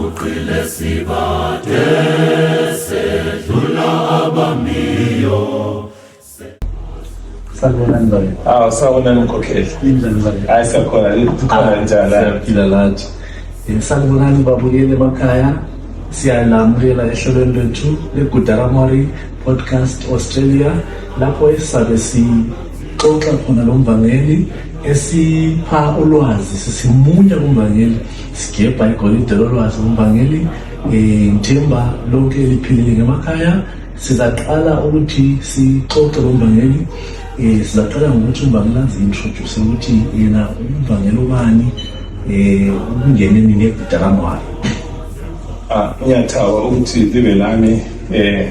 uqile sibade sedlula abamiyo. Salibonani baba. Sawubona mkhokheli. Injani baba? Hayi sikhona njani? Siyaphila lathi. Salibonani babuyele emakhaya. Siyalamukela ehlelweni lethu leGudaramari Podcast Australia lapho esizabe sixoxa khona lo mvangeli esipha ulwazi sisimunya kumvangeli sigebha igolide lolwazi kumvangeli. Ngithemba lonke liphilile ngemakhaya. Sizaqala ukuthi sixoxe lo mvangeli. Sizaqala ngokuthi umvangeli azi-introduce ukuthi yena umvangeli ubani ukungena nini eGudaramari. Ngiyathawa ukuthi libe lami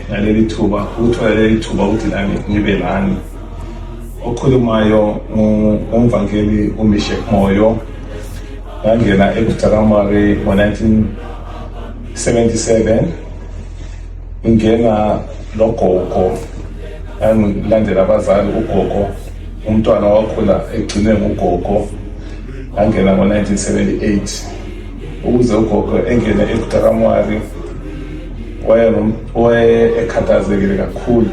ngaleli thuba ukuthola leli thuba ukuthi lami ngibe lami. Okhulumayo umvangeli uMishek Moyo. Ngangena eGudaramari ngo-1977 ngingena logogo ngilandela abazali ugogo umntwana wakhula egcinwe ngugogo. Ngangena ngo-1978 ukuze ugogo engene eGudaramari waye ekhathazekile kakhulu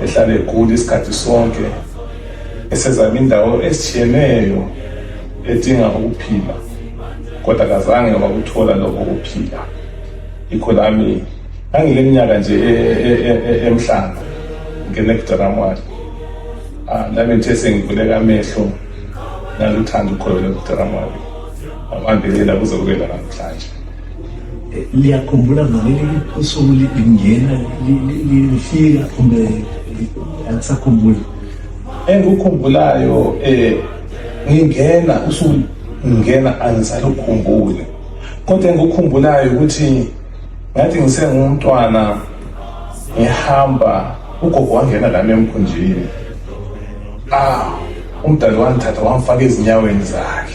ehlale egula isikhathi sonke esezama indawo ezishiyeneyo edinga ukuphila kodwa kazange wakuthola lokho ukuphila. Ikho lami angileminyaka nje emhlanga ngene eGudaramari. Lami nje sengivuleka amehlo naluthanda ukholo eGudaramari abangelela kuze kube la namhlanje. Liyakhumbula ngaleli usuku lingena lifika kumbe akusakhumbuli? Engikukhumbulayo ngingena usuku ngingena angisalukhumbuli kodwa engikukhumbulayo ukuthi ngathi ngisengumntwana ngihamba ugogo wangena lami emkhunjini. Umdali wangithatha wamfaka ezinyaweni zakhe.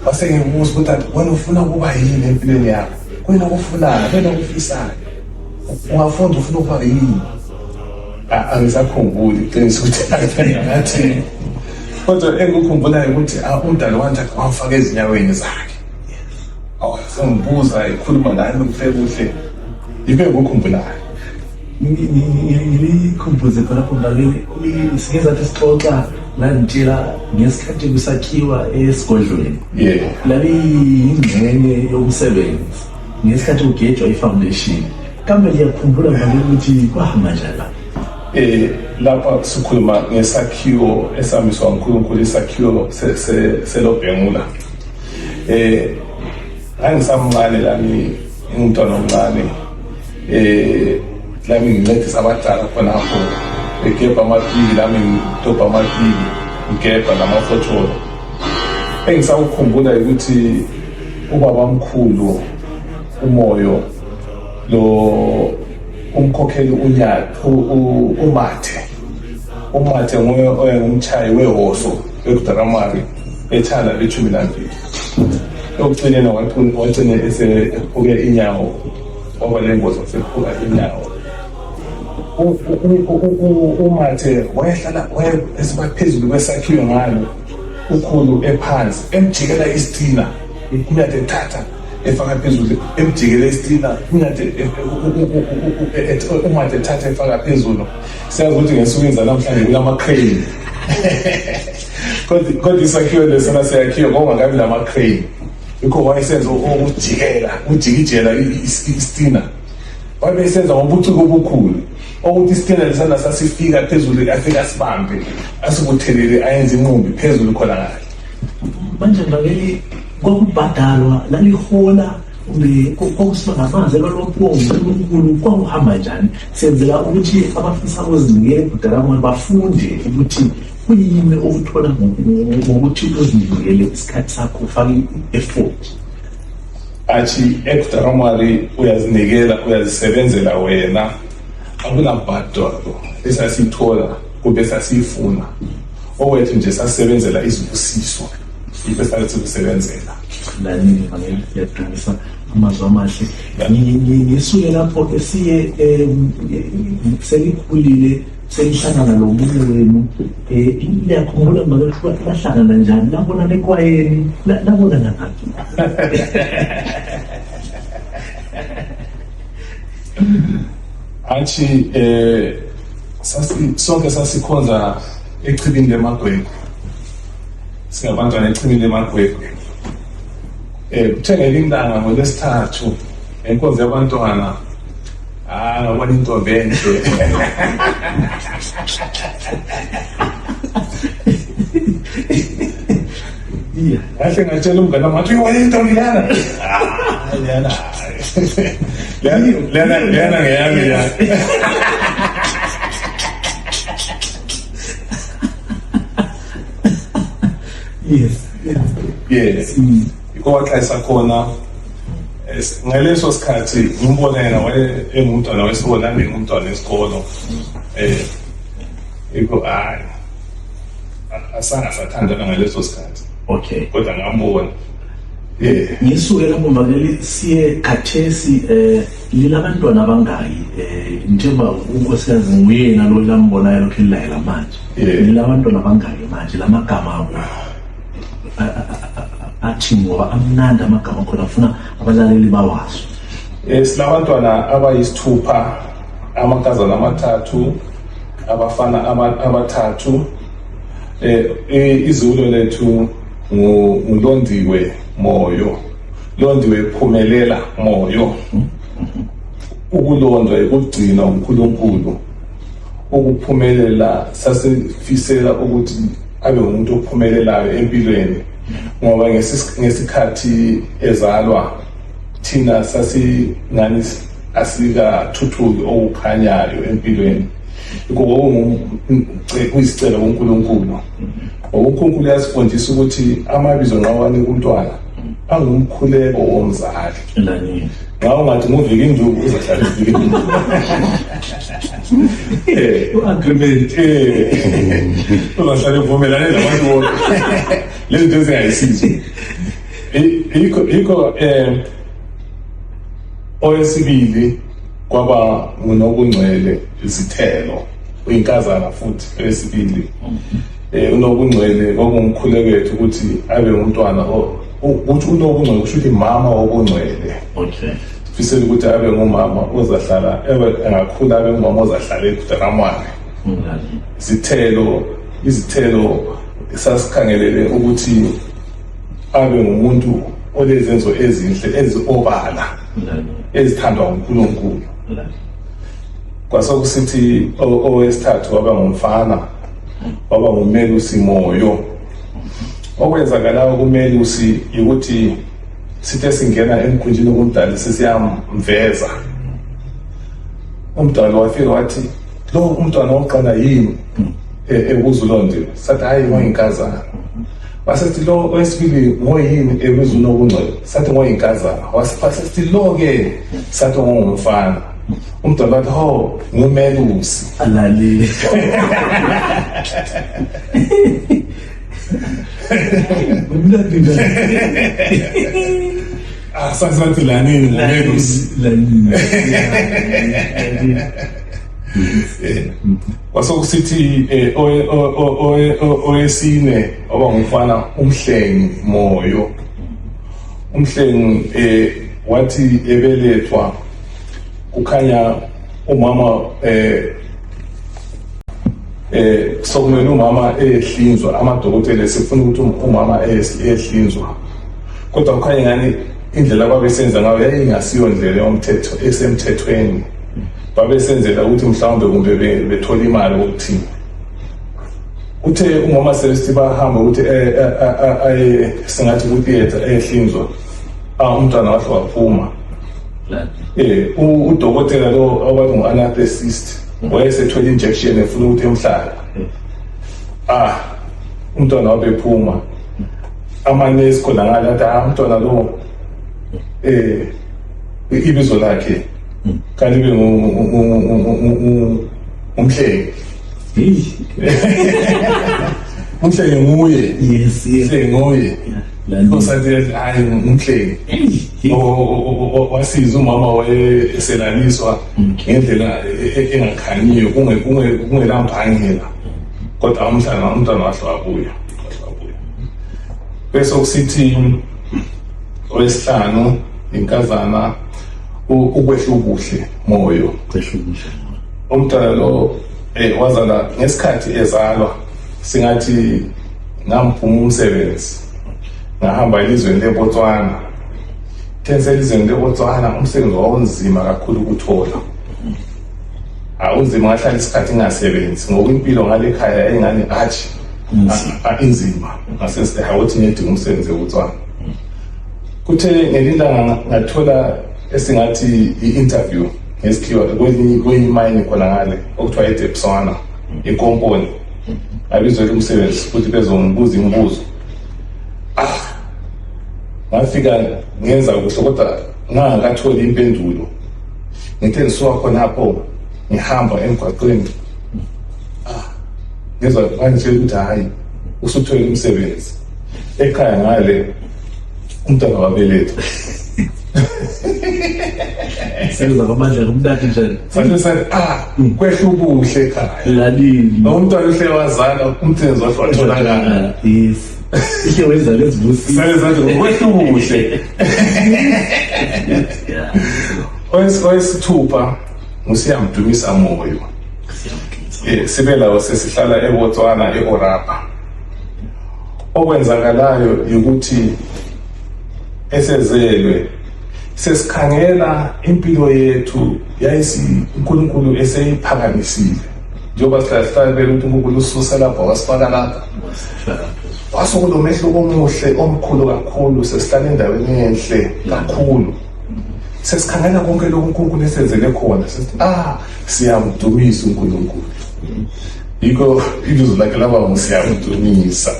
Base ngibuza ukuthi wena ufuna ukuba yini empilweni yakho? Wena ufunana, wena ufisayo. Ungafunda ufuna ukuba yini? Angisakhumbuli iqiniso ukuthi ngathi. Kodwa engikukhumbulayo ukuthi umdali wangithatha wamfaka ezinyaweni zakhe. Sengibuza ikhuluma nami kuhle kuhle. Ibe ngikukhumbulayo. Ngilikhumbuze khona kumvangeli singezathi sixoxa la ngitshela ngesikhathi kusakhiwa esigodlweni. Lali ingxenye yomsebenzi ngesikhathi ugejwa ifoundation. Kambe liyakhumbula mvangeli ukuthi kwahamba njani? Lapha sikhuluma ngesakhiwo esamiswa uNkulunkulu, isakhiwo selobhengula. Angisamncane lami ngumntwana omncane. Lami ngincedisa abadala khonapho egebha amapiki, lami ngidobha amapiki, ngigebha namafotsholo. Engisakukhumbula ukuthi ubaba omkhulu uMoyo lo umkhokheli uMathe nguye oyengumtshayi wehoso eGudaramari ethala le12. Ekugcineni wagcina esephuke inyawo ngoba le ngozi wasephuka inyawo. uMathe wayehlala esibaphezulu kwesakhiwo ngalo ukhulu ephansi emjikela isitina uNyathe ethatha efaka phezulu emjikela isitina uMathe ethatha efaka phezulu. Siyazi ukuthi ngesukwini namhlanje kulama crane kodwa isakhiwo lesona siyakhiwa ngoba ngabe lama crane yikho wayesenza ujikijela isitina wayesenza ngobuciko obukhulu ukuthi isitina lesana sasifika phezulu afika sibambe asibuthelele ayenze inqumbi phezulu khona ngale. Manje mvangeli kwakubhadalwa lalihola kwakusiba ngamanzi ebalompongo uNkulunkulu kwakuhamba njani? Senzela ukuthi abafisa ukuzinikela eGudaramari bafunde ukuthi kuyini okuthola ngokuthi uzinikele isikhathi sakho ufake i-effort. Athi eGudaramari uyazinikela, uyazisebenzela wena, akunabhadalo esasithola kumbe sasifuna. Owethu nje sasebenzela izibusiso ibe sathi kusebenzela. Lani mvangeli yadumisa amazwi amahle. Ngisuke lapho esiye selikhulile senihlangana lo munye wenu liyakhumbula maka bahlangana njani labona nekwayeni labona ngaphi athi sonke sasikhonza echibini lemagwegwe singabantwana echibini lemagwegwe kuthe ngelinye ilanga ngolwesithathu enkonzo yabantwana ngabona intombi enhle kahle ngatshela umngane wami ngathi uyibona intombi lena ngeyami ya yes ikwaxhayisa khona ngaleso sikhathi ngimbona yena waye engumntwana wesikole nami ngumntwana wesikolo asangasathandana ngaleso sikhathi okay kodwa ngambona ngisuke lapho mvakeli siye khathesi lilabantwana abangaki njengoba unkosikazi nguyena lo lambonayo lokho lilayela manje lilabantwana abangaki manje lamagama abo athi ngoba amnandi amagama khona afuna abalaleli bawazi silabantwana abayisithupha amankazana amathathu abafana abathathu izulo lethu nguLondiwe Moyo Londiwe Phumelela Moyo ukulondwa ukugcina uNkulunkulu ukuphumelela sasifisela ukuthi abe umuntu ophumelelayo empilweni ngoba ngesikhathi ezalwa thina sasingani asikathuthuki okukhanyayo empilweni kuyisicelo kuNkulunkulu uNkulunkulu uyasifundisa ukuthi amabizo nqawani kuntwana angumkhuleko womzali ngawo ngathi nguvika induku uzahlala ivika induku u-agreement uzahlala uvumelane nabantu bonke lezi zinto zingayisizi yikho owesibili kwaba unobungcwele izithelo uyinkazana futhi owesibili unobungcwele kwakungumkhuleko wethu ukuthi abe umntwana uthi unobungcwele kusho ukuthi mama wobungcwele okay sifisela ukuthi abe ngumama ozahlala engakhula abe ngumama ozahlala ebudaramwane izithelo sasikhangelele ukuthi abe ngumuntu olezenzo ezinhle eziobala ezithandwa uNkulunkulu kwasokusithi owesithathu waba ngumfana waba nguMelusi Moyo okwenzakalayo kuMelusi ukuthi sithe singena emkhunjini kumdali sesiyamveza umdali wafika wathi lo umntwana oqala yini ekuzulondiwe sathi hayi ngoyinkazana wasethi lo owesibili ngoyini ekuzunobungcwele sathi ngoyinkazana wasiphatha lo ke sathi ngumfana umdala wathi ho nguMelusi alali sathi lanini nguMelusi kwasokusithi owesine oba ngumfana uMhlengi Moyo uMhlengi wathi ebelethwa kukhanya umama sokumele umama ehlinzwa amadokotela sifuna ukuthi umama ehlinzwa kodwa kukhanya ngani indlela babesenza ngayo yayingasiyo indlela yomthetho esemthethweni babesenzela ukuthi mhlawumbe kumbe bethola imali okuthini uthe umama Celeste bahamba ukuthi singathi kutheater ehlinzwa umntwana wahle waphuma udokotela lo abathi ngu-anesthetist wayesethwele injection efuna ukuthi emhlala umntwana wabe phuma amanesi khona ngala athi umntwana lo ibizo lakhe kanti be umhlengi umhlenge nguye yes nguye Usathi hayi umhlenge wasiza umama wayeselaliswa ngendlela engakhanyiyo kungelambangela kodwa umntwana wahle wabuya bese kusithi owesihlanu inkazana ukwehla ubuhle moyo umntwana lo wazala ngesikhathi ezalwa singathi ngamphuma umsebenzi ngahamba elizweni leBotswana elizweni leBotswana umsebenzi wawunzima kakhulu ukuthola unzima ngahlala isikhathi ngingasebenzi ngoba impilo ngale ekhaya engane athi inzima ngase hawothi ngidinga umsebenzi eBotswana kuthe ngelilanga ngathola esingathi i-interview ngesikhiwa kwenye imine khona ngale okuthiwa eDebswana eKomponi abizwe umsebenzi futhi bezongibuza imibuzo ngafika ngenza kuhle kodwa ngangakatholi impendulo ngithe ngisuka khonapho ngihamba emgwaqweni ngezwa manje ukuthi hayi usuthole umsebenzi ekhaya ngale umntwana wabelethwa senza ngamandla ngomntana njani sathi kwehla ubuhle ekhaya lalini umntwana uhle wazala umsebenzi wahle watholakala yes ihe wenza lezibusi sathi kwehla ubuhle owesithupha ngusiyamdumisa moyo sibe lawo sesihlala eBotswana eOrapa okwenzakalayo ukuthi esezelwe sesikhangela impilo yethu uNkulunkulu eseyiphakamisile njengoba sihlala ukuthi uNkulunkulu ususa lapha wasifaka lapha wasukulomehluko omuhle omkhulu kakhulu sesihlala endaweni enhle kakhulu sesikhangela konke lokhu uNkulunkulu esenzele khona sithi siyamdumisa uNkulunkulu yikho ibizo lakhe laba ngusiyamdumisa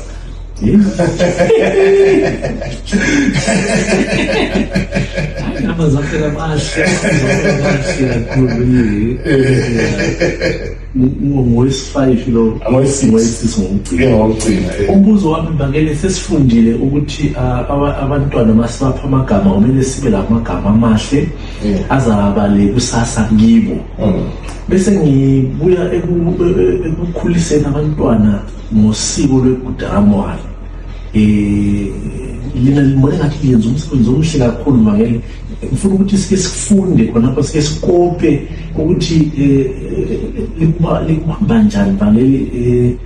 amazakela mahle ngowesi-5 lo ngowesisi ngokugcina umbuzo wami mbangele sesifundile ukuthi abantwana masibapha amagama kumele sibe lamagama amahle azaba kusasa kibo bese ngibuya ekukhuliseni abantwana ngosiko lweGudaramwari lina libone ngathi liyenza umsebenzi omuhle kakhulu mbangele ngifuna ukuthi sike sifunde khonapho sike sikope ukuthi likuhamba njani mbangele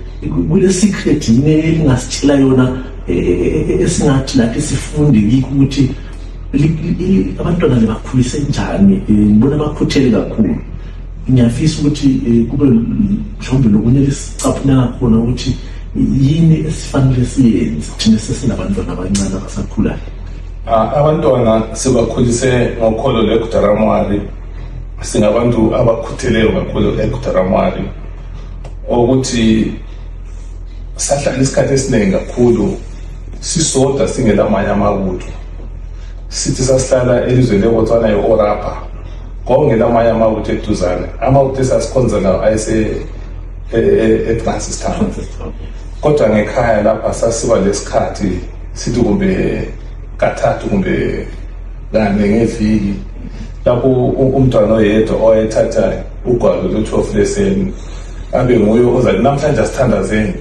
kule secret yini elingasitshela yona esingathi lathi sifunde yikho ukuthi abantwana lebakhulise njani ngibona bakhuthele kakhulu ngiyafisa ukuthi kube mhlawumbe lokunye lesicaphulela khona ukuthi yini esifanele siyenze thina sesinabantwana abancane abasakhulayo abantwana sibakhulise ngokholo lweGudaramwari singabantu abakhutheleyo kakhulu eGudaramwari ukuthi sahlala isikhathi esiningi kakhulu sisoda singelamanye amabutho sithi sasihlala elizweni leBotswana eOrapa kongelamanye amabutho eduzane amabutho esasikhonza nawo eTransistan kodwa ngekhaya lapha sasiba lesikhathi sithi kumbe kathathu kumbe kane ngeviki lapho umntwana oyedwa oyethatha ugwalo lwe-12 lesson abe nguye ozathi namhlanje asithandazeni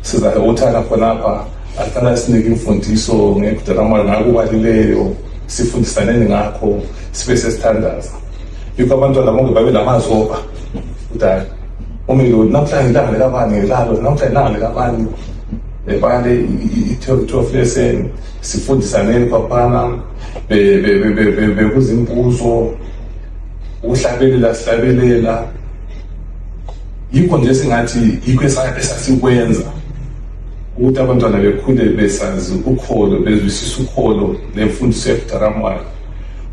sizawuthana khonapha aqala sinike imfundiso ngeGudaramwari ngakubalileyo sifundisaneni ngakho sibe sesithandaza yikho abantwana bonke babe lamazoba udala umilo namhlanje ilanga likabani ngelalo namhlanje ilanga likabani bebale i-12 lesson sifundisaneni kwaphana bekuza imbuzo uhlabelela yikho nje singathi yikho esasikwenza ukuthi abantwana bekhule besazi ukholo bezwisisa ukholo nemfundiso yeGudaramwari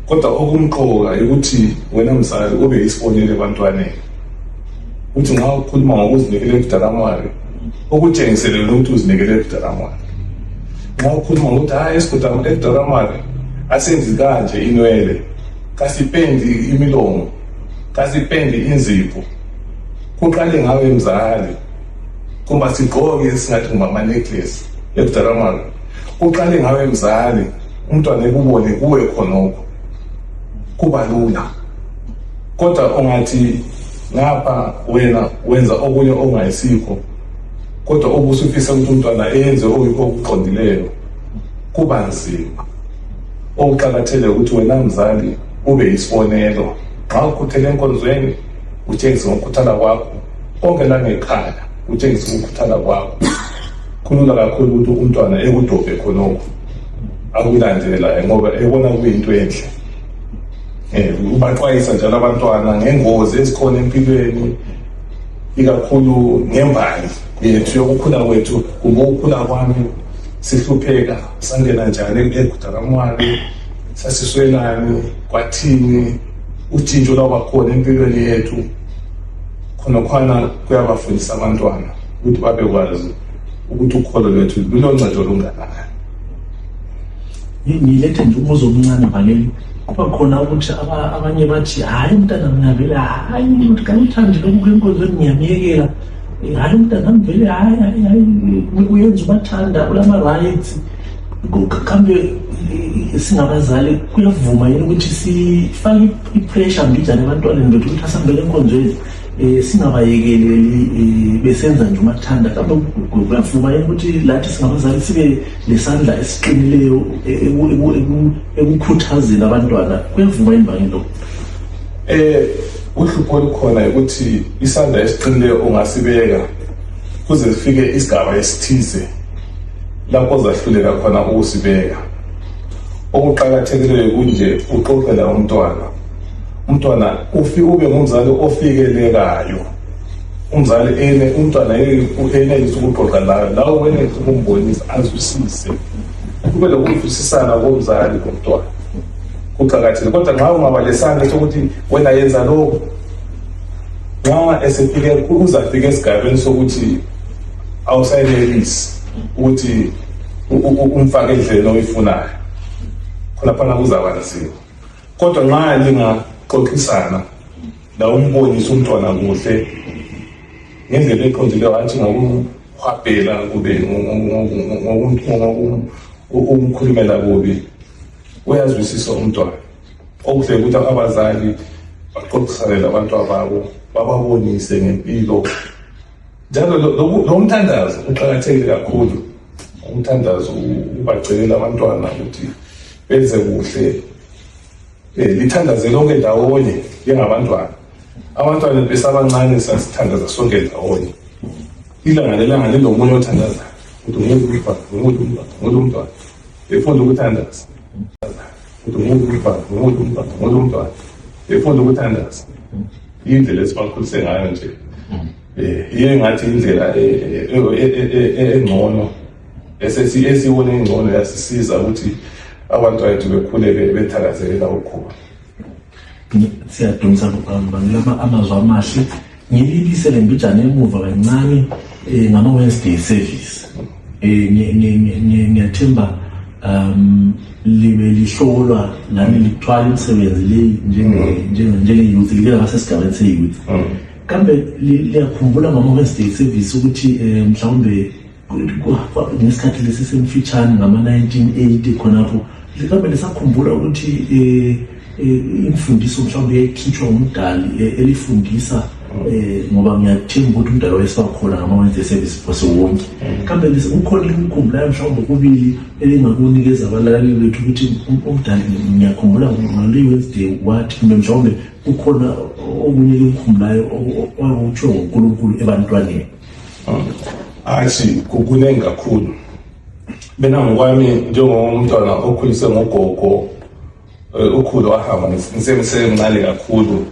kodwa okumqoka ukuthi wena mzali ube yisibonile ebantwaneni uthi nxa ukhuluma ngokuzinikela eGudaramwari ukutshengisele ukuthi uzinikele eGudaramwari nxa ukhuluma ngokuthi eGudaramwari asenzi kanje inwele kasipendi imilomo kasipendi inzipho kuqale ngawe mzali kumba sigqoke singathi ngama necklace ekudala uqale ngawe mzali umntwana ekubone kuwe khonokho kuba lula kodwa ungathi ngapha wena wenza okunye ongayisikho kodwa obusufisa ukuthi umntwana enze okuyikho okuqondileyo kuba nzima. Okuqakathekile ukuthi wena mzali ube isibonelo xa ukhuthele enkonzweni utshengise ngokukhuthala kwakho konke la ngekhaya utshengise ukukhuthala kwakho. Kulula kakhulu ukuthi umntwana ekudobhe khonokho akulandela ngoba ebona kuyinto enhle. Ubaxwayisa njalo abantwana ngengozi ezikhona empilweni ikakhulu ngembali yethu yokukhula kwethu kumbe ukukhula kwami sihlupheka sangena njani ekudala sasiswelani kwathini utshintsho lwabakhona empilweni yethu khona kuyabafundisa abantwana ukuthi babekwazi ukuthi ukholo lwethu luloncedo lunganani. Ngilethe nje umuzo omncane Mbaleli. Kuba khona ukuthi abanye bathi hayi umntana mina vele hayi ukuthi kanithandi lokhu enkonzweni ngiyamyekela. Hayi umntana vele hayi uyenza ubathanda ulama rights. Kambe singabazali kuyavuma yini ukuthi sifake ipressure mbijana ebantwaneni bethu ukuthi asambele enkonzweni singabayekeleli besenza nje umathanda. Kambe kuyavuma yini ukuthi lathi singabazali sibe lesandla esiqinileyo ekukhuthazeni abantwana? Kuyavuma yini Mbaleli lokho? Uhlupho olukhona ukuthi isandla esiqinileyo ungasibeka kuze sifike isigaba esithize lapho zahluleka khona ukusibeka. Okuqakathekileyo kunje uxoxela umntwana ube ngumzali ofikelekayo, umzali umntwana enelisa ukuxoxa lawo wenelisa ukumbonisa azwisise. Kube lokuvisisana komzali komntwana kuqakathekile. Kodwa nxa ungaba lesandla sokuthi wena yenza lokho, nxa esefike uzafika esigabeni sokuthi awusayenelisi ukuthi umfake endleleni oyifunayo, khona kuzaba nzima. Kodwa nxa lingaxoxisana la umbonisa umntwana kuhle ngendlela eqondileyo, hathi ngokumhwabhela kube ngokumkhulumela kubi, uyazwisisa umntwana. Okuhle ukuthi abazali baxoxisane labantwana babo, bababonise ngempilo. Njalo lo mthandazo uqakathekile kakhulu. Umthandazo ubagcilela abantwana ukuthi benze kuhle, lithandaze lonke ndawonye njengabantwana. Abantwana besabancane sasithandaza sonke ndawonye. Ilanga lilomunye othandaza ukuthi ngumuntu umntwana efunda ukuthandaza ukuthi ngumuntu umntwana efunda ukuthandaza. Indlela esibakhulise ngayo nje iye ngathi indlela engcono esiyibone engcono yasisiza ukuthi abantwana bethu bekhule bethakazelela ukukhula. Siyadonsa Mbaleli amazwi amahle. Ngilibisele mbijana emuva kancane ngama-Wednesday service. Ngiyathemba libe lihlolwa nami lithwala imisebenzi leyi njenge-youth like ngabasesigabeni se-youth. Kambe liyakhumbula ngama-Wednesday service ukuthi mhlawumbe ngesikhathi lesi semfitshane ngama-1980 khonapho, kambe lisakhumbula ukuthi imfundiso mhlawumbe yayikhitshwa umdali elifundisa ngoba ngiyathemba ukuthi umdali wayesakhona ngama-Wednesday service phose wonke. Kambe ukhona elimkhumbulayo mhlawumbe kubili elingakunikeza abalaleli bethu ukuthi umdali ngiyakhumbula ngaleyo Wednesday wathi, kumbe mhlawumbe kukhona okunye elimkhumbulayo okuthiwa nguNkulunkulu ebantwaneni? Athi kukunengi kakhulu. Bena ngokwami njengomntwana okhuliswe ngogogo, ukhulu wahamba ngisemncane kakhulu.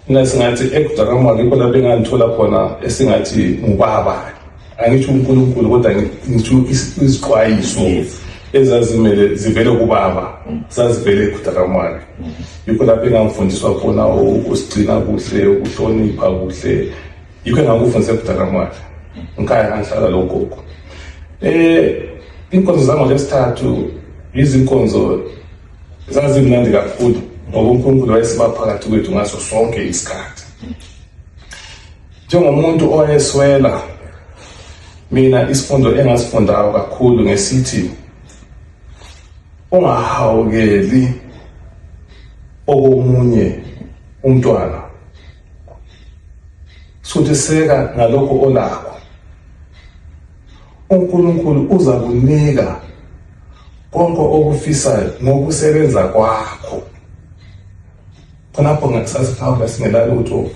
Singathi ekudala ngikho lapho engangithola khona esingathi ngubaba. Angitsho uNkulunkulu kodwa ngitsho izixwayiso ezazimele zivele kubaba, zazivele ekudala. Yikho lapho engangifundiswa khona ukusigcina kuhle, ukuhlonipha kuhle. Yikho engangifundiswa ekudala ngikhaya ngihlala logogo. Inkonzo zami lesithathu izinkonzo zazimnandi kakhulu ngoba uNkulunkulu wayesiba phakathi kwethu ngaso sonke isikhathi. Njengomuntu owayeswela mina isifundo engasifundayo kakhulu ngesithi ungahawukeli okomunye umntwana, suthi seka ngalokho olakho. uNkulunkulu uza kunika konke okufisayo ngokusebenza kwakho. Khonapho ngasasihamba singelali ukuthi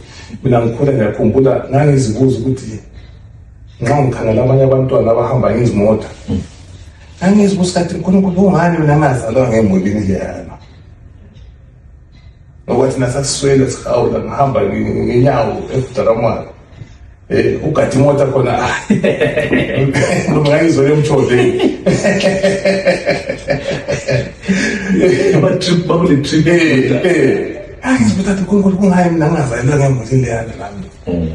mina ngikhule ngiyakhumbula ngangizibuza ukuthi nxa ngikhangela abanye abantwana abahamba ngezimota ngangizibuza ukuthi uNkulunkulu ungani mina ngazalwa ngemulini leyana, ngoba thina sasiswele sihawula ngihamba ngenyawo eBudaramwala ugadi imota khona noma ngayizole emthodeni babule trip angizibuza ukuthi uNkulunkulu kungani mina ngazalwa ngemulini leyana nami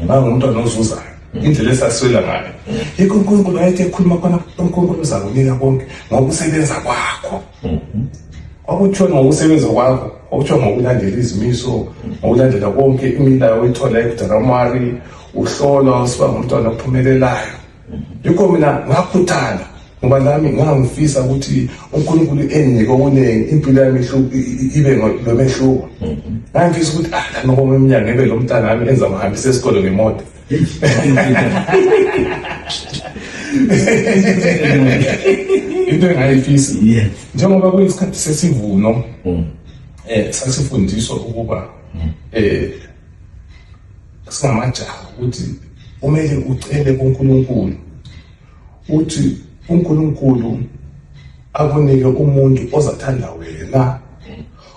ngangumntwana ozuzayo indlela esaswela ngayo. Yikho uNkulunkulu ayethe ekhuluma khona uNkulunkulu uzakunika konke ngokusebenza kwakho. Akutsho ngokusebenza kwakho, akutsho ngokulandela izimiso, ngokulandela konke imilayo oyithola eBudaramwari, uhlolwa usiba ngumntwana ophumelelayo. Yikho mina ngakhuthala ngoba nami ngangifisa ukuthi uNkulunkulu enginike okunengi impilo yami ibe ngomehluko. Ngangifisa ukuthi noma eminyaka ngibe lo mntana wami enza mahambisa esikole ngemoto. Into engayifisi njengoba kuyisikhathi sesivuno sasifundiswa ukuba singamajaha ukuthi kumele ucele kuNkulunkulu uthi uNkulunkulu akunike umuntu ozathanda wena,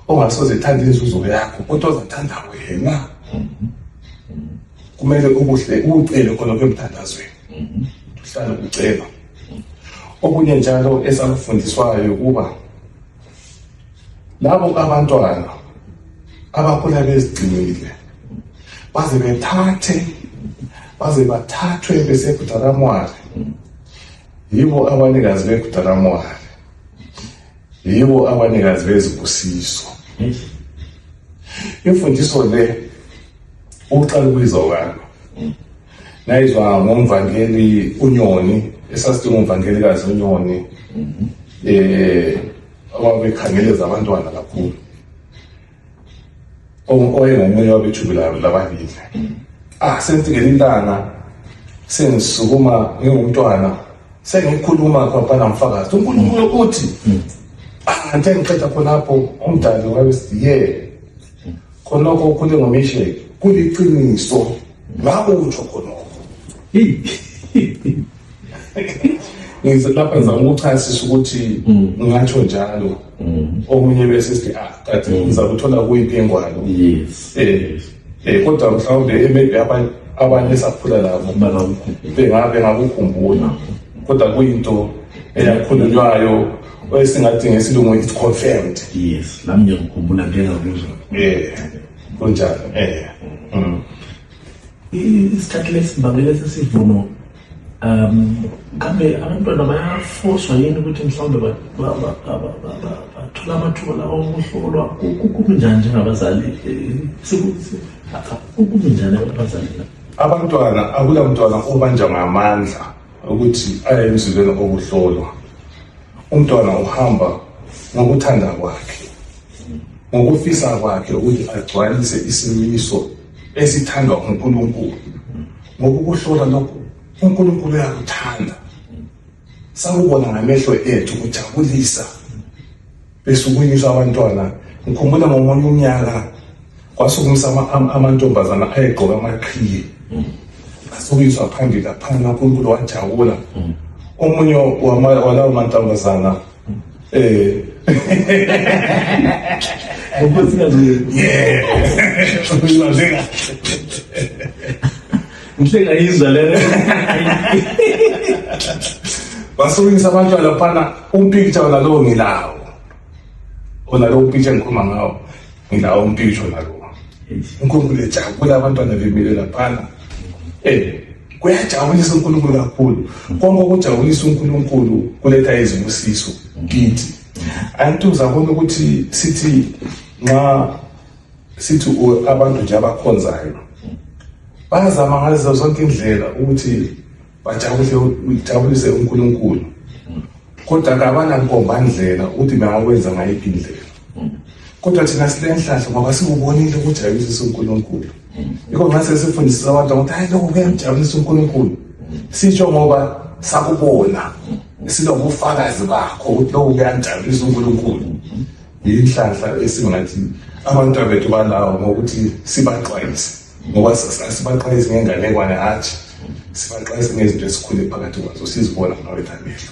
ongasoze ethanda inzuzo yakho kodwa ozathanda wena. Kumele ubuhle ucele khona kwemthandazweni, uhlale ucela. Okunye njalo esakufundiswayo ukuba labo abantwana abakhula bezigcinile baze bathathwe beseBudaramwari, yibo abanikazi beBudaramwari, yibo abanikazi bezibusiso. Imfundiso le uqala ukuyizwa kwalo nayizwa ngomvangeli uNyoni, esasithi ngumvangelikazi uNyoni owabekhangeleza abantwana kakhulu, oyengomunye wabethubelayo lababili. Sengifikele ilanga sengisukuma ngingumntwana sengikhuluma kwaphana mfakazi uNkulunkulu uthi nje ngiqeda khonapho umdali wabesiye khonoko ukhule ngomisheke kuliqiniso ngabo utsho khonoko. Lapha ngizama ukuchasisa ukuthi ngingatsho njalo. Omunye bese sithi kanti ngizakuthola kuyiphi ingwalo. Kodwa mhlawumbe maybe abanye esakhula labo bengakukhumbula, kodwa kuyinto eyakhulunywayo esingathi ngesilungu it's confirmed. Yes, nami ngikhumbula ngengakuzwa. Kunjalo. Isikhathi lesibangela sesivuno kambe abantwana bayafoswa yini ukuthi mhlawumbe bathola amathuba lawo okuhlolwa? Kunjani njengabazali? Kunjani abazali? Abantwana akula mntwana obanja ngamandla ukuthi aye emzilweni okuhlolwa. Umntwana uhamba ngokuthanda kwakhe, ngokufisa kwakhe ukuthi agcwalise isimiso esithandwa nguNkulunkulu. Ngokukuhlola lokho uNkulunkulu uyakuthanda, sakubona ngamehlo ethu kujabulisa besukunyiswa abantwana. Ngikhumbula ngomunye umnyaka kwasukumisa amantombazana ayegqoka amaqhiye, asukuyiswa phambili laphana, uNkulunkulu wajabula. Omunye walawo mantombazana ngiyayizwa lena. Basukisa abantwana laphana, umpicture nalowo ngilawo, onalowo umpicture engikhuluma ngawo ngilawo umpicture nalowo. uNkulunkulu ejabula abantwana bemile laphana. Kuyajabulisa uNkulunkulu kakhulu. Konke ukujabulisa uNkulunkulu kuletha izibusiso kithi. Antu uzabona ukuthi sithi abantu nje abakhonzayo bazama ngazo zonke indlela ukuthi bajabulise uNkulunkulu kodwa kabanankombandlela ukuthi bengakwenza ngayiphi indlela. Kodwa thina silenhlahla ngoba sikubonile ukujabulisa uNkulunkulu. Yiko ngase sifundisa abantu ukuthi hayi lokho kuyamjabulisa uNkulunkulu. Sitsho ngoba sakubona sinobufakazi bakho ukuthi lokho kuyamjabulisa uNkulunkulu. Inhlahla esingathi abantu abethu balawo ngokuthi sibaxwayise ngoba sibaxwayise ngenganekwane hathi sibaxwayise ngezinto esikhule phakathi kwazo sizibona ngawethu amehlo.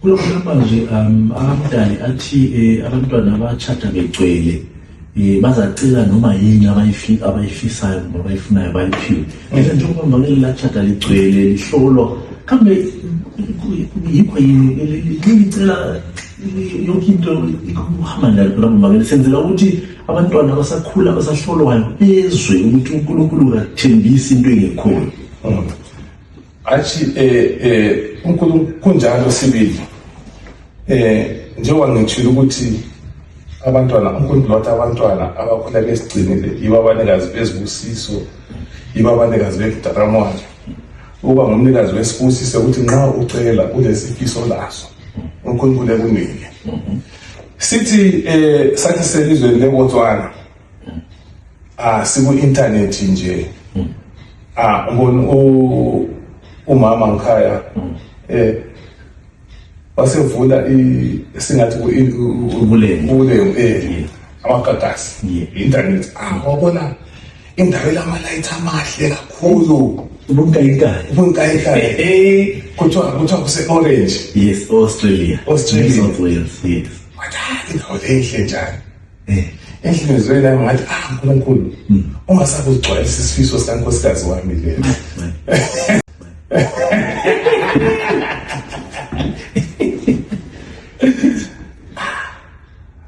Kulokho manje abadali athi abantwana abachata begcwele bazacela noma yini abayifisayo noma abayifunayo bayiphiwe. Bese njengoba ngale lachata ligcwele lihlolwa kambe yikho yini licela yonke into ikuhamba njalo lapho manje senzela ukuthi abantwana abasakhula abasahlolwayo bezwe ukuthi uNkulunkulu akathembisi into engekhona. Athi uNkulunkulu kunjalo sibili njengoba ngitshilo ukuthi abantwana uNkulunkulu wathi abantwana abakhula besigcinile yibo abanikazi bezibusiso yibo abanikazi bedaramwayo. Uba ngumnikazi wesibusiso ukuthi nxa ucela kulesifiso laso uNkulunkulu ekunike. Sithi sathi selizweni leBotswana siku internet nje ngibona umama ngikhaya wasevula singathi ubulenge amagagasi internet wabona indawo lamalayithi amahle kakhulu ubunkayi kuthiwa kuse-Orange. Yes, Australia. South Wales, yes. Wathi indawo enhle njani enhlizweni yami ngathi uNkulunkulu ungasabe ugcwalisa isifiso sikankosikazi wami le.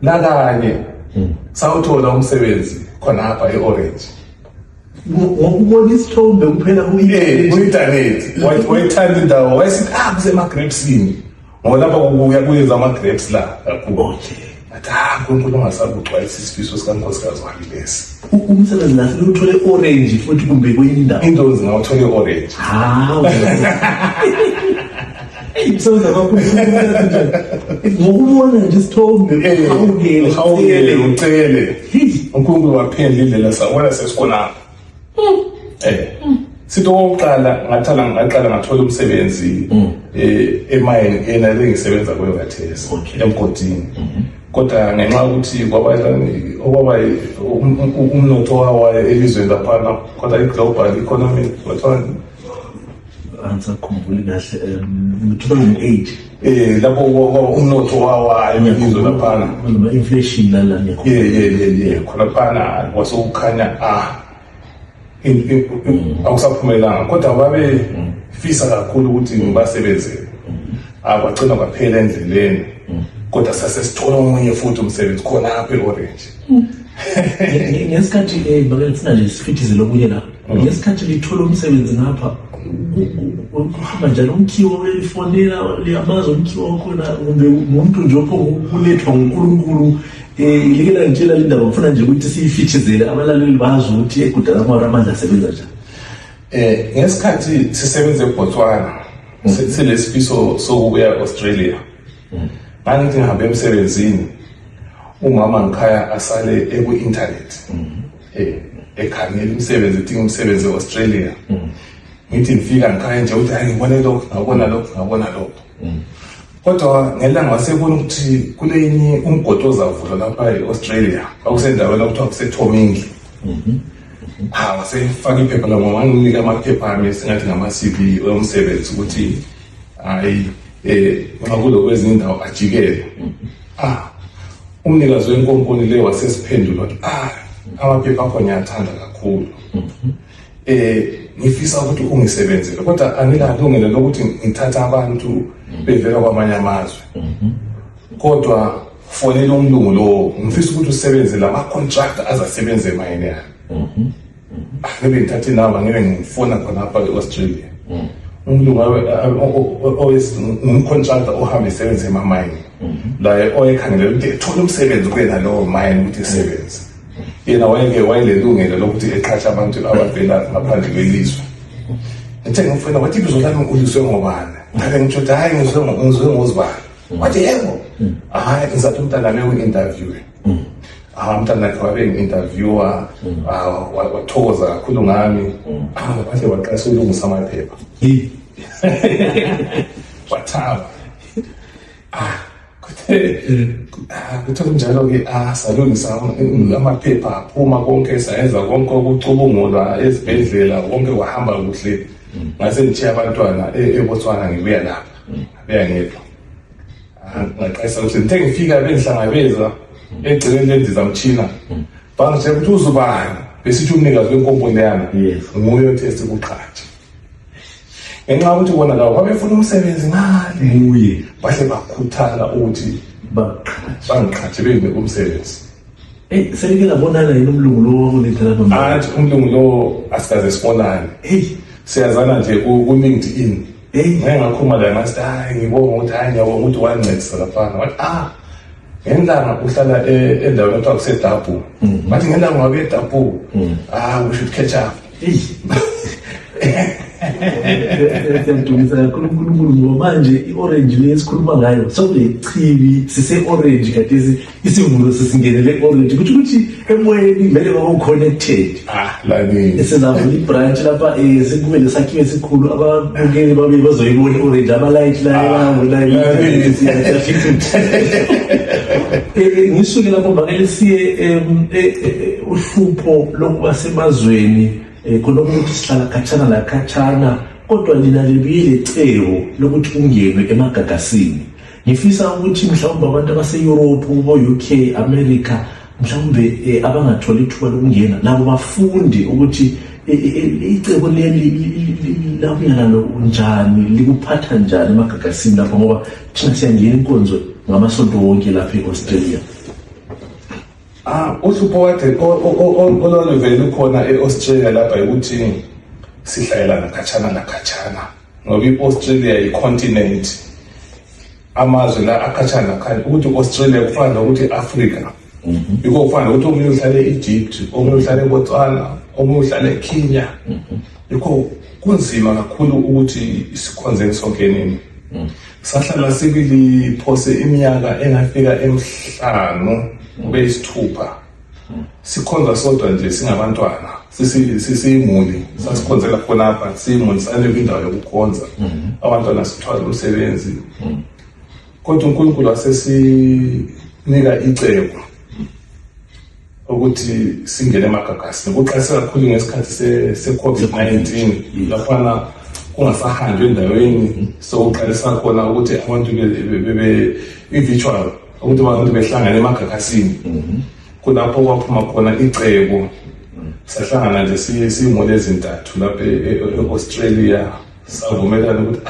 Nakanye sawuthola umsebenzi khonapha e-Orange. Ngokubona isithombe kuphela ku-internet wayithanda indawo wayesithi kusema-grapesini ngoba lapha kuyenza ama-grapes la kakhulu. Athi uNkulunkulu ungasabe ugcwalisa isifiso sikankosikazi wami lesi. Umsebenzi nahle uthole e-Orange futhi kumbe kwenye indawo. Into zingawuthole e-Orange. Umsebenzi kakhulu ngokubona nje isithombe uhawukele ucele uNkulunkulu waphendla indlela sawona sesikhona. Sithi okokuqala ngaqala ngathola umsebenzi emayini yena lengisebenza kuyo kathesi emgodini. Kodwa ngenxa ukuthi kwaba umnotho wawa elizweni laphana kodwa i-global economy wathona angisakhumbuli kahle 2008 lapho umnotho wawa elizwe laphana inflation lala khona phana wasekukhanya awusaphumelanga kodwa babe fisa kakhulu ukuthi ngibasebenzele kwagcina kwaphela endleleni kodwa sasesithola omunye futhi umsebenzi khona apha e-Orange. Ngesikhathi bakufuna nje sifithize lokunye la ngesikhathi lithola umsebenzi ngapha uhamba njalo umkhiwo welifonela liyamaza umkhiwo khona kumbe umuntu nje ophongulethwa nguNkulunkulu ilikela ngitshela le ndaba ngifuna nje ukuthi siyifithizele abalaleli bazi ukuthi ekudala amara amandla asebenza njani. Ngesikhathi sisebenza eBotswana silesifiso sokuya Australia ngithi ngihambe emsebenzini umama ngikhaya asale eku-internet ekhangela umsebenzi edinga umsebenzi e-Australia. Ngithi ngifika ngikhaya nje ukuthi hayi ngibone lokho ngabona lokho kodwa ngelanga wasebona ukuthi kulenye umgodi ozavula lapha e-Australia akusendaweni okuthiwa kuseThomingli. Wasefaka iphepha la ngoba nginika amaphepha ami singathi ngama-CV omsebenzi ukuthi hayi nxa kulo kwezinye indawo ajikele. Umnikazi wenkomponi le wasesiphendula wathi amaphepha akho ngiyathanda kakhulu ngifisa ukuthi ungisebenzele kodwa angilalungelo lokuthi ngithatha abantu bevela kwamanye amazwe kodwa fonela umlungu lo ngifisa ukuthi usebenze lama-contract azasebenze emayini yami. Ngibe ngithathe inamba ngibe ngifona khonapha e-Australia umlungu ngumcontractor ohambe esebenze emamayini la oyekhangela ukuthi ethola umsebenzi kuyena lowo mayini ukuthi isebenze. Yena wayelelungelo lokuthi eqhatshe abantu abavela ngaphandle kwelizwe. ngithe ngimfuna wathi ibizo lami uliswe ngobani ngabe ngithi hayi ngizwe ngozibani wathi yebo hayi ngizathi umntana wami uinterview umntana wakhe wabe ngi-interviewer wathokoza kakhulu ngami ngaphandle waqalisa ukulungisa amaphepha wathaba kuthe kunjalo-ke salungisa amaphepha aphuma konke sayenza konke ukucubungula ezibhedlela konke kwahamba kuhle ngase ngithiya abantwana eBotswana ngibuya lapha ngabuya ngedwa ngaqalisa ukuthi ngithe ngifika bengihlangabeza egcekeni lendizamtshina bangitshela ukuthi uzubani besithi umnikazi wenkomponi yami nguye othe sikuqhatsha ngenxa yokuthi bona lawo babefuna umsebenzi ngale nguye bahle bakhuthala ukuthi bangiqhatshe benze umsebenzi selike labonana yini umlungu lo wakulethela nomama athi umlungu lo asikaze sibonane siyazana nje ku-LinkedIn ngeke ngakhuluma la ngathi hayi ngibonga ukuthi hayi ngiyabonga ukuthi wancedisa laphana wathi ngendanga uhlala endaweni ekuthiwa kuseDabu bathi ngendanga wabe eDabu we should catch up siyadumisa kakhulu uNkulunkulu ngoba manje i-orange le esikhuluma ngayo sokulechibi sise-orange kade isivuno sesingenele orange kuthi ukuthi emoyeni vele babo-connected sizavula ibranch lapha sekube lesakhiwo esikhulu ababukeli babe bazoyibona i-orange ama-light ngisuke lapho mbakele siye uhlupho lokuba semazweni khona ukuthi sihlala khatshana la khatshana kodwa lina libiyile cebo lokuthi kungenwe emagagasini ngifisa ukuthi mhlawumbe abantu abase-Europe bo-UK America mhlawumbe abangatholi ithuba lokungena nabo bafunde ukuthi icebo leli labuya nalo njani likuphatha njani emagagasini lapho ngoba thina siyangena inkonzo ngamasonto wonke lapha e-Australia. Uhlupho wakhe olwaluvele lukhona e-Australia lapha ukuthi sihlayelana khatshana ngoba i-Australia yi-continent amazwe la akhatshana khanya ukuthi i-Australia kufana nokuthi i-Africa yiko kufana ukuthi omunye uhlale e-Egypt omunye uhlale eBotswana omunye uhlale eKenya yiko kunzima kakhulu ukuthi sikhonze sonke nini sahlala sibili phose iminyaka engafika emihlanu kube isithupha sikhonza sodwa nje singabantwana sisiyimuli sasikhonzela khona lapha siyimuli sanele indawo yokukhonza abantwana sithwala umsebenzi kodwa uNkulunkulu wasesinika icebo ukuthi singene emagagasini kuqalisa kakhulu ngesikhathi se-COVID-19 laphana kungasahanjwe endaweni sokuqalisa khona ukuthi abantu be-virtual ukuthi abantu behlangane emagagasini kulapho kwaphuma khona icebo sahlangana nje siyimuli ezintathu lapha e-Australia savumelana ukuthi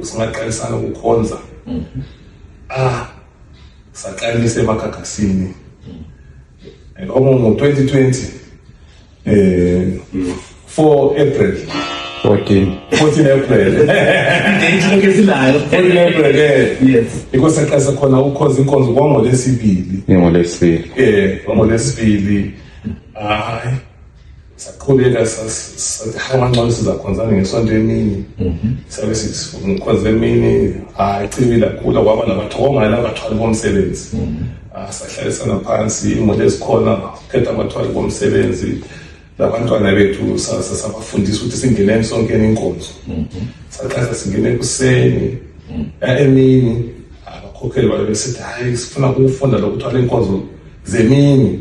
singaqalisana ukukhonza saqalisa emagagasini ngo-2020 4 April 14 April yes because saqalisa khona ukhoza inkonzo kwangolesibili ngolesibili saqhubeka sathi ngcono sizakhonzana ngesonto emini sabe sikhonza emini icibile kakhulu kwaba nabathokongana abathwali bomsebenzi sahlalisana phansi imoli ezikhona khetha abathwali bomsebenzi labantwana bethu sasabafundisa ukuthi singeneni sonkeni inkonzo saqala singene ekuseni emini abakhokheli babe besithi hayi sifuna ukufunda lokuthwala inkonzo zemini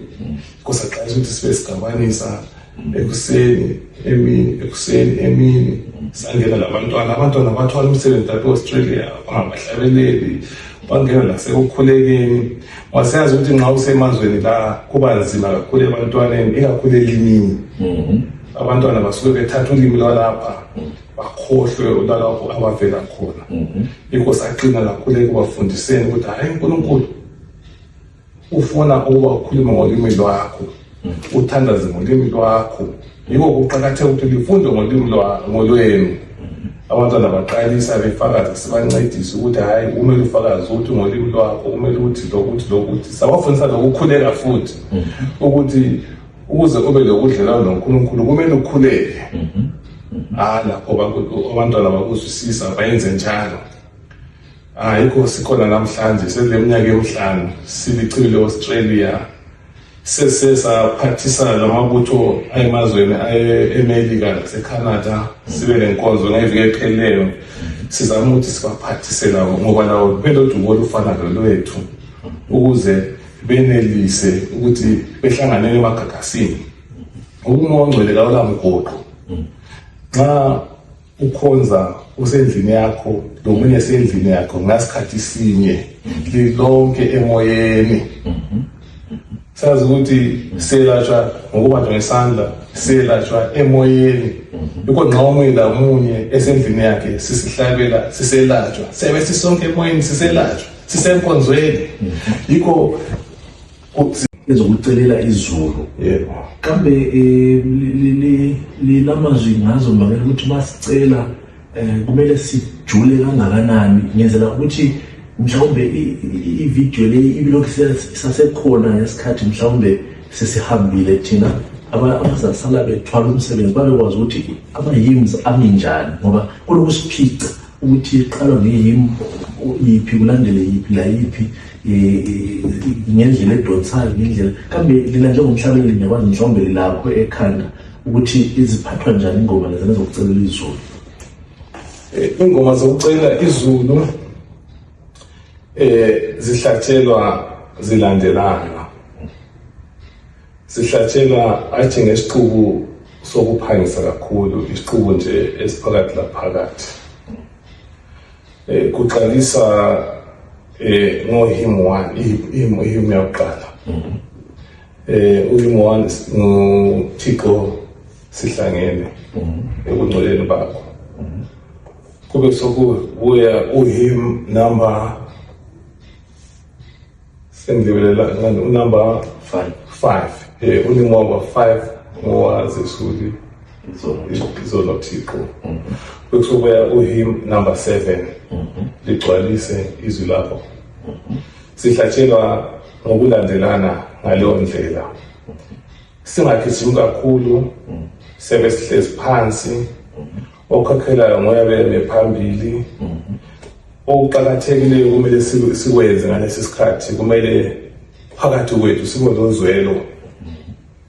kusaqala ukuthi sibe sigabanisa ekuseni emini sangena labantwana bathwala umsebenzi lapha eAustralia bangabahlabeleli bangena lasekukhulekeni waseyazi ukuthi nxa usemazweni la kuba nzima kakhulu ebantwaneni ikakhulu elimini abantwana basuke bethatha ulimi lwalapha bakhohlwe ulalapho abavela khona yikho saqina kakhulu ekubafundiseni ukuthi hayi uNkulunkulu ufuna ukuba ukhulume ngolimi lwakho uthandaze ngolimi lwakho yiko kuqakatheka ukuthi lifunde ngolimi lwenu abantwana baqalisa befakaza sibancedise ukuthi hayi kumele ufakaze ukuthi ngolimi lwakho kumele ukuthi lokuthi sabafundisa lokukhuleka futhi ukuthi ukuze ube lokudlelana noNkulunkulu kumele ukhuleke lapho abantwana bakuzwisisa bayenze njalo. Yikho sikhona namhlanje seleminyaka emihlanu silicile Australia sesaphathisana namabutho ayemazweni eMelika naseCanada sibe lenkonzo ngeviki epheleyo sizama ukuthi sibaphathise labo ngoba lawo belodumo olufana lolwethu ukuze benelise ukuthi behlanganele emagagasini. Ukungongcwele kawula mgoqo. Nxa ukhonza usendlini yakho lomunye esendlini yakho ngasikhathi sinye lilonke emoyeni. Sazi ukuthi selatshwa ngokubanjwa ngesandla, selatshwa emoyeni. Yikho nxa omunye lamunye esendlini yakhe sisihlabela siselatshwa, siyabe sisonke emoyeni siselatshwa, sisenkonzweni. Yikho ezokucelela izulu. Kambe lilamazwi ngazo mbangela ukuthi masicela kumele sijule kangakanani ngenzela ukuthi mhlawumbe i-video le ibilokhu sasekhona ngesikhathi mhlawumbe sesihambile thina abazasala bethwala umsebenzi babekwazi ukuthi ama-hymns aminjani ngoba kulokusiphica ukuthi iqalwa nge-hymn yiphi kulandele yiphi la yiphi ngendlela edonsayo ngendlela. Kambe lina njengomhlabeleli ngiyakwazi mhlawumbe lilakho ekhanda ukuthi iziphathwa njani ingoma lezana zokucelela izulu? Ingoma zokucela izulu zihlatshelwa zilandelana. Zihlatshelwa athi ngesiqubu sokuphangisa kakhulu, isiqubu nje esiphakathi laphakathi. Kuqalisa ngo-hymn 1, hymn yokuqala. Uhymn 1 nguThixo sihlangene ekungcoleni bakho. Kube sokubuya uhymn number number 5. Uhymn number 5 ngowazisuli izolo Thixo. Kube sokubuya uhymn number 7 ligcwalise izwi lakho. Sihlatshelwa ngokulandelana ngaleyo ndlela. Singagijimi kakhulu, sebe sihlezi phansi, okhakhelayo ngoya beme phambili. Okuqakathekileyo kumele sikwenze ngalesi sikhathi kumele phakathi kwethu sibe nozwelo.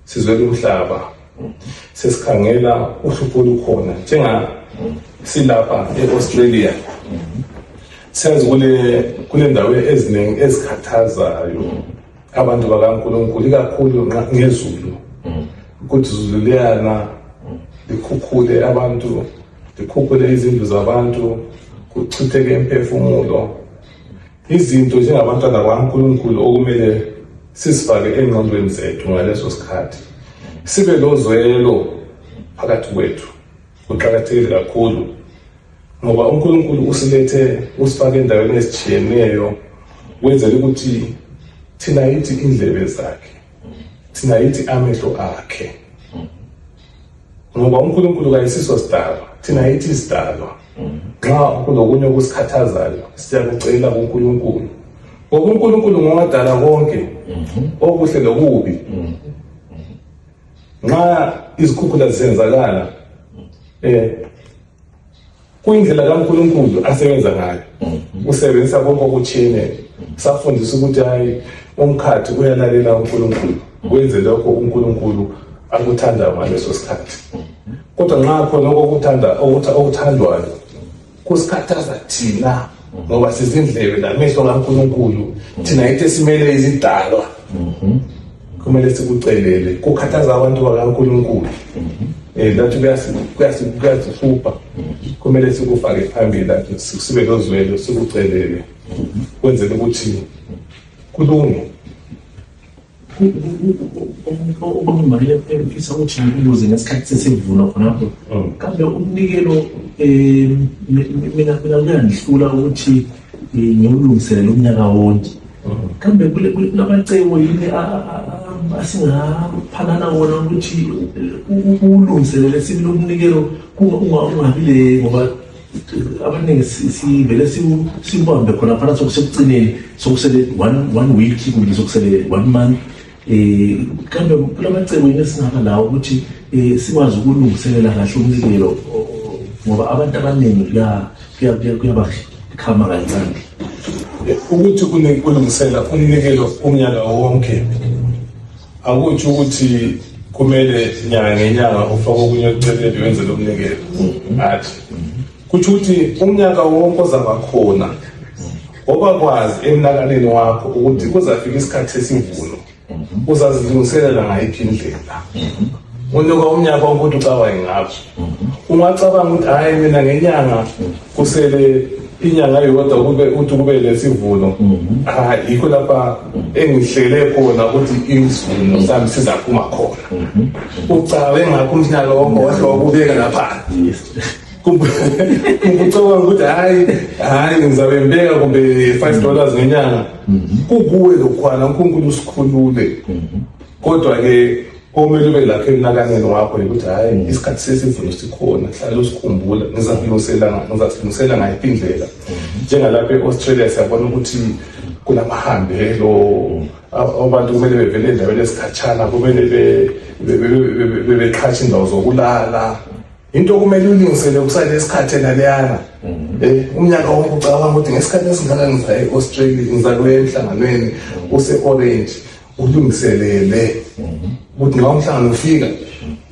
Sizwele umhlaba. Sesikhangela uhlupho olukhona njenga silapha eAustralia. Siyazi kule ndawo eziningi ezikhathazayo abantu bakaNkulunkulu ikakhulu ngezulu. Ukuthi izulu liyana likhukhule abantu, likhukhule izindlu zabantu, kuchitheke imphefumulo. Izinto njengabantwana bakaNkulunkulu okumele sisifake engqondweni zethu ngaleso sikhathi. Sibe lozwelo phakathi kwethu. Kuqakathekile kakhulu ngoba uNkulunkulu usilethe usifake endaweni ezitshiyeneyo wenzela ukuthi thina yithi indlebe zakhe, thina yithi amehlo akhe. Ngoba uNkulunkulu kayisiso sidalwa, thina yithi isidalwa. Nxa kunokunye okusikhathazayo siyakucela kuNkulunkulu. Ngoba uNkulunkulu ngowadala konke okuhle lokubi. Nxa izikhukhula zenzakala kuyindlela kaNkulunkulu asebenza ngayo. Usebenzisa konke okuthiyene. Safundisa ukuthi hayi umkhathi uyalalela uNkulunkulu. Wenze lokho uNkulunkulu akuthandayo ngaleso sikhathi. Kodwa nxa khona okuthandwayo kusikhathaza thina ngoba sizindlebe namehlo kaNkulunkulu. Thina yithi simele izidalwa. Kumele sikucelele kukhathaza abantu bakaNkulunkulu. Lathi kuyasihlupha. Kumele sikufake phambili lathi sibe lozwelo sikucelele kwenzela ukuthi kulunge. Okumangele emfisa ukuthi ngibuze ngesikhathi sesivuna khonapho. Kambe umnikelo mina kuyangihlula ukuthi ngiyolungiselela umnyaka wonke. Kambe kulabacebo yini asingaphanana wona ukuthi ulungiselele sibile umnikelo ungabile ngoba abaningi sivele sibambe khona phana sokusekugcineni sokusele one week kumbe sokusele 1 month. Kambe kulamacebo yini esingaba lawo ukuthi sikwazi ukulungiselela kahle umnikelo ngoba abantu abaningi kuyabakhama kancane ukuthi kulungisela umnikelo umnyaka wonke akuthi ukuthi kumele nyanga ngenyanga ufake okunye eceleni wenze lo mnikelo athi kuthi ukuthi umnyaka wonke ozaba khona ngoba kwazi emnakaleni wakho ukuthi kuzafika isikhathi sesivuno uzazilungiselela ngayiphi indlela unyaka umnyaka wonke ucabanga ngapho ungacabanga ukuthi hayi mina ngenyanga kusele inyanga yodwa kube lesivuno yikho lapha engihlele khona ukuthi isivuno sami sizaphuma khona ucabe ngakho umnyaka wonke wahlokubeka lapha kucabanga ukuthi hayi ngizabe ngibeka kumbe $5 ngenyanga kukuwe lokhwana uNkulunkulu usikhulule kodwa ke omele ube lapha emnakaneni wakho ukuthi hayi isikhathi sesivuno sikhona hlala usikhumbula ngizazilungisela ngayiphi indlela njengalapha eAustralia siyabona ukuthi kunamahambelo abantu kumele bevele endaweni esikhatshana kumele bebeqhatsha indawo zokulala into kumele ulungisele kusale isikhathi naleyana umnyaka wonke ucabanga ukuthi ngesikhathi esingaka ngiza eAustralia ngizakuya emhlanganweni use-Orange ulungiselele ukuthi ngawo umhlangano ufika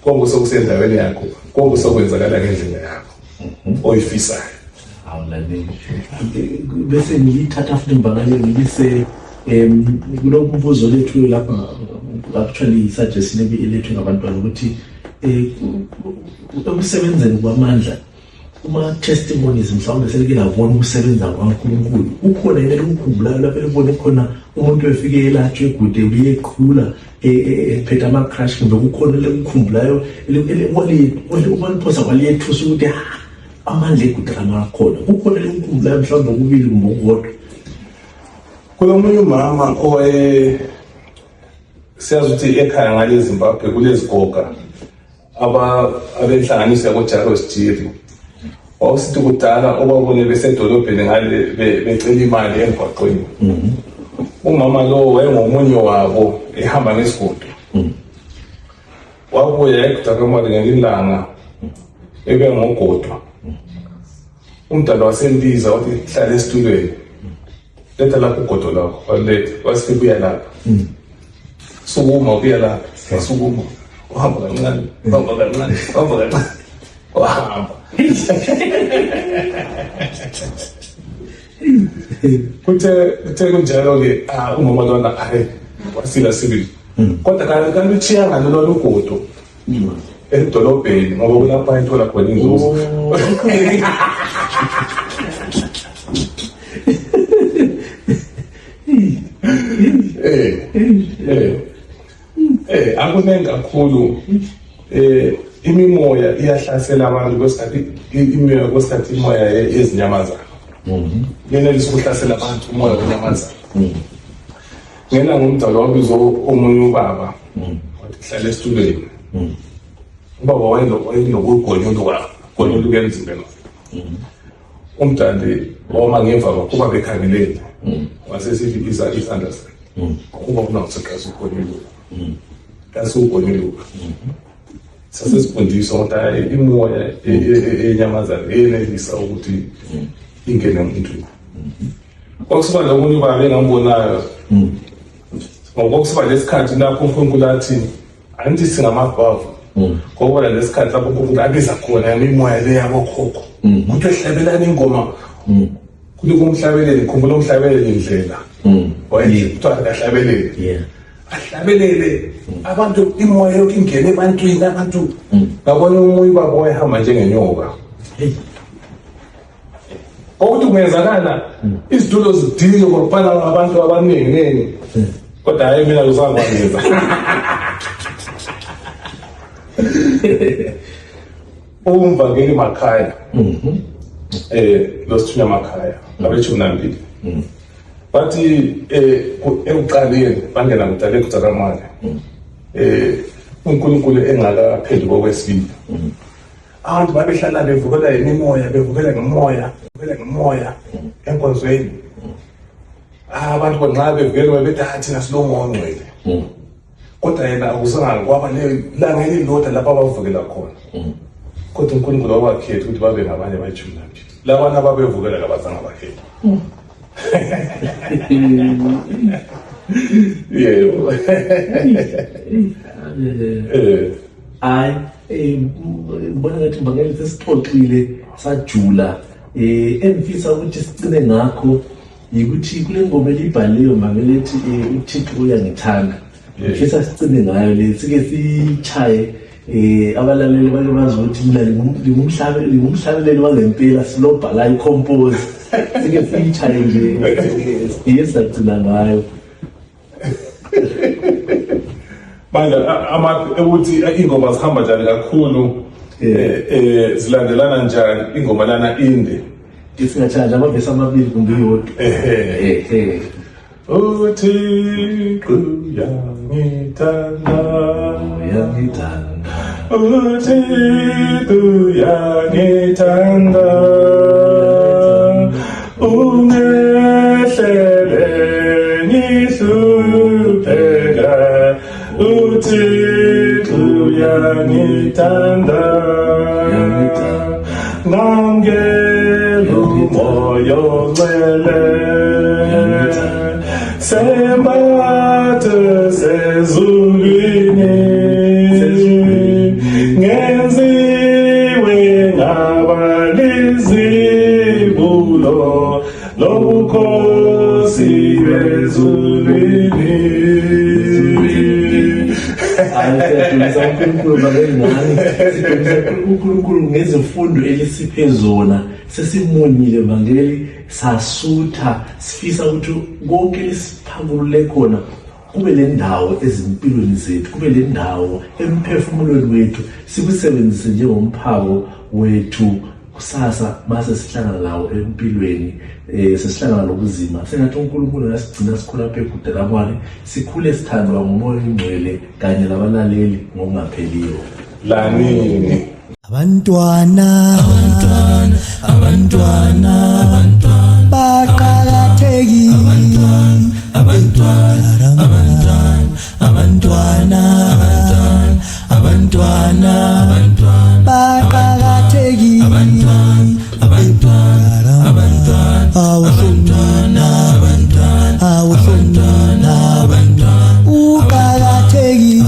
konke sokusendaweni yakho konke sokwenzakala ngendlela yakho oyifisayo awulaleli bese ngiyithatha futhi ngibakale ngibise kulokhu umbuzo lethu lapha actually suggestion elethwe ngabantwana ukuthi ukusebenzeni kwamandla uma testimonies mhlawumbe selike lavona ukusebenza kwaNkulunkulu ukhona yena ukukhumbulayo lapho elibone khona umuntu efike elatshwe kude uyeqhula ephethe ama-crash kumbe kukhona lekukhumbulayo ubaniphosa kwaliyethusa ukuthi amandla ekudrama akhona kukhona lekukhumbulayo mhlawumbe okubili kumbe okukodwa kulomunye umama siyazi ukuthi ekhaya ngale Zimbabwe kulezigoga abenhlanganiso yakoJaros Jiri wawusithi kudala obabone besedolobheni ngale becela imali emgwaqweni umama lo wayengomunye wabo ehamba ngesigodo wabuya ekudakamola ngelilanga ebe ngogodwa umdala wasembiza wathi hlala esitulweni letha lapho ugodo lakho waletha wasifika uya lapha sukuma uya lapha sukuma uhamba kancane wahamba kuthe kunjalo-ke umama lona hayi wasila sibili kodwa kanti uchiya ngalo lona ugodo edolobheni ngoba kulapha ayithola khona inzuzo akuningi kakhulu imimoya iyahlasela abantu kwesikhathi imoya yezinyamazana yenelisa ukuhlasela abantu umoya wenyamazana ngena ngumdala wabizo omunye ubaba wathi hlala esitulweni ubaba wayenokugonyuluka emzimbeni umdali wama ngemva kuba bekhangeleni wasesithi isandla sakhe kuba unakuseqasa ukugonyuluka kasugonyuluka sasesifundiswa ukuthi hayi imoya enyamazana yenelisa ukuthi ingene emuntwini kwakusiba lomunye ubaba engambonayo ngokusiba lesikhathi lapho uNkulunkulu athi angithi singamabhavu ngoba lesikhathi lapho uNkulunkulu abiza khona imimoya le yabokhokho ukuthi ehlabelana ingoma kuthi kumhlabeleli khumbula umhlabeleli indlela wayekuthiwa akahlabeleli ahlabelele abantu imoya yonke ingene ebantwini abantu ngabona umoya ubaba wayehamba njengenyoka ukuthi kungenzakala izitulo zidilike kwabana abantu abaningi kodwa hayi mina uzangwaneza umvangeli Makhaya losithunya Makhaya abethunambili bathi ekuqaleni bangena kudala ekudzakamane uNkulunkulu engakaphenduli kokwesibili abantu babehlala bevukela imimoya bevukela ngemoya enkonzweni abantu nxa bevukelwe bethi thina silomoya ongcwele kodwa yena akusanga kwaba langa elilodwa lapho abavukela khona kodwa uNkulunkulu wakhetha ukuthi babe ngabanye abayishumi nanje labana ababevukela labazange bakhetha yebo bona ngathi Mbangeli sesixoxile sajula emfisa ukuthi sicine ngakho yikuthi kule ngoma elibhaliwe Mbangeli ethi uThixo uyangithanda ngifisa sicine ngayo le sike sichaye abalaleli bake bazi ukuthi mina ngumhlabeleli wangempela silobhala icompose sike sichaye nje yesagcina ngayo manje ukuthi ingoma zihamba njani kakhulu zilandelana njani ingoma lana inde isingathanda amavesi amabili kumbe iyodwa uThixo uyangithanda uThixo uyangithanda ungehlele ngihlupheka uThixo uyangithanda ngamngelo umoya ongcwele sembathe sezulwini ngenziwe ngabalizibulo lobukhosi bezulwini uNkulunkulu ngezifundo elisiphe zona sesimonile Mbangeli sasutha sifisa ukuthi konke lisiphakulule khona kube le ndawo ezimpilweni zethu kube le ndawo emphefumulweni wethu sikusebenzise njengomphako wethu kusasa base sihlangana lawo empilweni sesihlangana nobuzima sengathi uNkulunkulu ngasigcina sikhula phe kudelakwane sikhule sithandwa ngumoya ongcwele kanye labalaleli ngokungapheliyo lanini abantwana baqakathekile abantwana baqakathekile uqakathekile